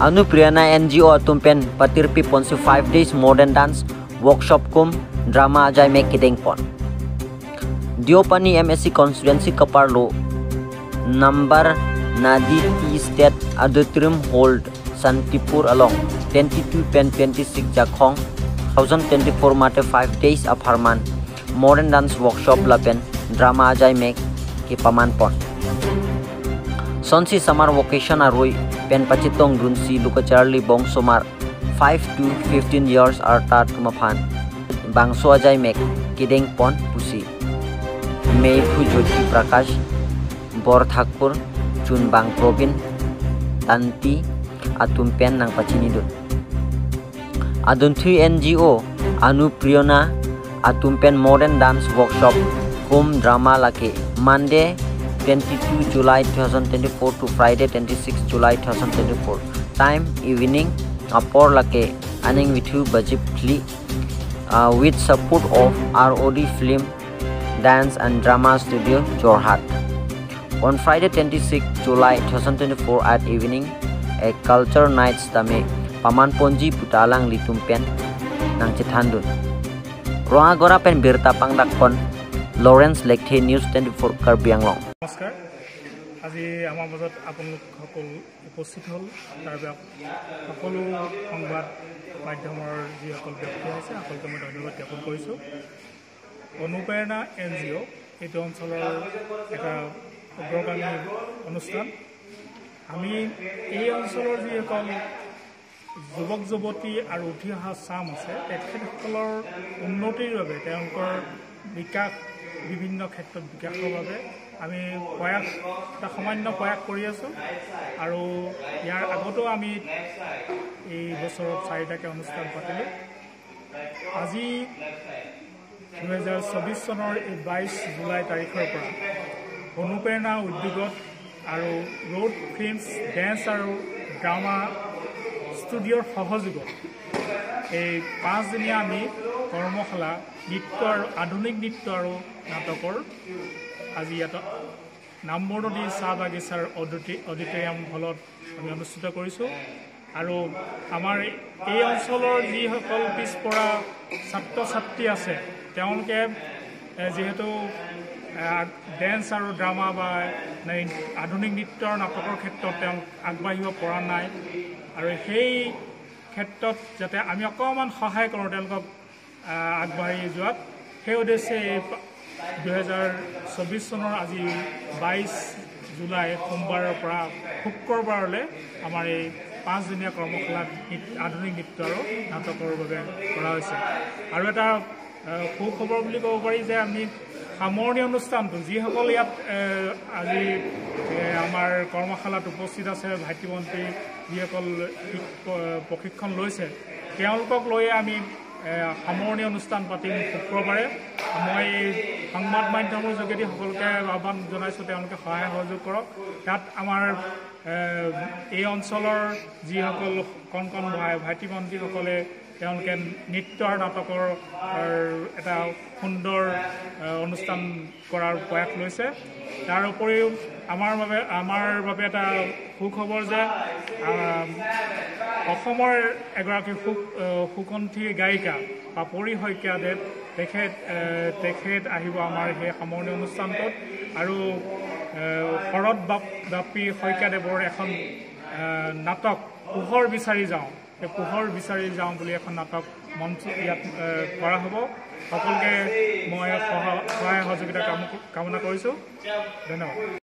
Anuprerana NGO atumpen patirpi ponsi 5 days modern dance workshop kum drama ajai mek kideng pon. Deopani MSc constituency kaparlo number Nadi Tea State Auditorium Hold Santipur along 22 pen 26 Jakhong 2024 mate 5 days of Harman modern dance workshop lapen drama ajai mek ki paman pon. Sonsi summer vacation aroi pen pachitong dunsi luka Charlie bong somar 5 to 15 years arta tumaphan bangso ajai mek kideng pon pusi. Mei Phu Jyoti Prakash Borthakur Chunbang Probin Tanti atumpen nang pachini dun. Adunthui NGO Anuprerana atumpen modern dance workshop kum drama lake Monday 22 July 2024 to Friday 26 July 2024 time evening apor lake aning vithu bajip phli with support of ROD Film Dance and Drama Studio Jorhat. On Friday 26 July 2024 at evening a culture nights tame paman ponji putalang litumpen nang chithandun. Roangagora pen birta pangdakpon Lawrence Lekthe News 24 Karbi Anglong. নমস্কাৰ, আজি আমাৰ মাজত আপোনালোকসকল উপস্থিত হ'ল। তাৰ বাবে সকলো সংবাদ মাধ্যমৰ যিসকল ব্যক্তি আছে সকলোকে মই ধন্যবাদ জ্ঞাপন কৰিছোঁ। অনুপ্ৰেৰণা NGO এইটো অঞ্চলৰ এটা অগ্ৰগামী অনুষ্ঠান। আমি এই অঞ্চলৰ যিসকল যুৱক যুৱতী আৰু উঠি অহা চাম আছে তেখেতসকলৰ উন্নতিৰ বাবে, তেওঁলোকৰ বিকাশ, বিভিন্ন ক্ষেত্ৰত বিকাশৰ বাবে আমি প্ৰয়াস, এটা সামান্য প্ৰয়াস কৰি আছোঁ। আৰু ইয়াৰ আগতেও আমি এই বছৰত চাৰিটাকৈ অনুষ্ঠান পাতিলোঁ। আজি 2024 চনৰ এই 22 জুলাই তাৰিখৰ পৰা অনুপ্ৰেৰণা উদ্যোগত আৰু ৰোড ফিল্মছ ডেন্স আৰু ড্ৰামা ষ্টুডিঅ'ৰ সহযোগত এই 5দিনীয়া আমি কৰ্মশালা নৃত্য আৰু আধুনিক নৃত্য আৰু নাটকৰ আজি ইয়াত নামবৰ নদী চাহ বাগিচাৰ অডিটৰিয়াম হলত আমি অনুষ্ঠিত কৰিছোঁ। আৰু আমাৰ এই অঞ্চলৰ যিসকল পিছপৰা ছাত্ৰ ছাত্ৰী আছে তেওঁলোকে যিহেতু ডেন্স আৰু ড্ৰামা বা আধুনিক নৃত্য আৰু নাটকৰ ক্ষেত্ৰত তেওঁ আগবাঢ়িব পৰা নাই, আৰু সেই ক্ষেত্ৰত যাতে আমি অকণমান সহায় কৰোঁ তেওঁলোকক আগবাঢ়ি যোৱাত, সেই উদ্দেশ্যে এই 2024 চনৰ আজি 22 জুলাই সোমবাৰৰ পৰা শুক্ৰবাৰলৈ আমাৰ এই 5দিনীয়া কৰ্মশালা আধুনিক নৃত্য আৰু নাটকৰ বাবে কৰা হৈছে। আৰু এটা সুখবৰ বুলি ক'ব পাৰি যে আমি সামৰণি অনুষ্ঠানটো যিসকল ইয়াত আজি আমাৰ কৰ্মশালাত উপস্থিত আছে, ভাইটি ভণ্টি যিসকল প্ৰশিক্ষণ লৈছে তেওঁলোকক লৈয়ে আমি সামৰণি অনুষ্ঠান পাতিম শুক্ৰবাৰে। মই সংবাদ মাধ্যমৰ যোগেদি সকলোকে আহ্বান জনাইছোঁ তেওঁলোকে সহায় সহযোগ কৰক। তাত আমাৰ এই অঞ্চলৰ যিসকল কণ কণ ভাইটি ভণ্টিসকলে তেওঁলোকে নৃত্য আৰু নাটকৰ এটা সুন্দৰ অনুষ্ঠান কৰাৰ প্ৰয়াস লৈছে। তাৰ উপৰিও আমাৰ বাবে এটা সুখবৰ যে অসমৰ এগৰাকী সুকণ্ঠী গায়িকা পাপৰি শইকীয়াদেৱ তেখেত আহিব আমাৰ সেই সামৰণি অনুষ্ঠানটোত। আৰু শৰৎ বাপী শইকীয়াদেৱৰ এখন নাটক পোহৰ বিচাৰি যাওঁ, সেই পোহৰ বিচাৰি যাওঁ বুলি এখন নাটক মঞ্চ ইয়াত কৰা হ'ব। সকলোকে মই সহায় সহযোগিতা কামনা কৰিছোঁ। ধন্যবাদ।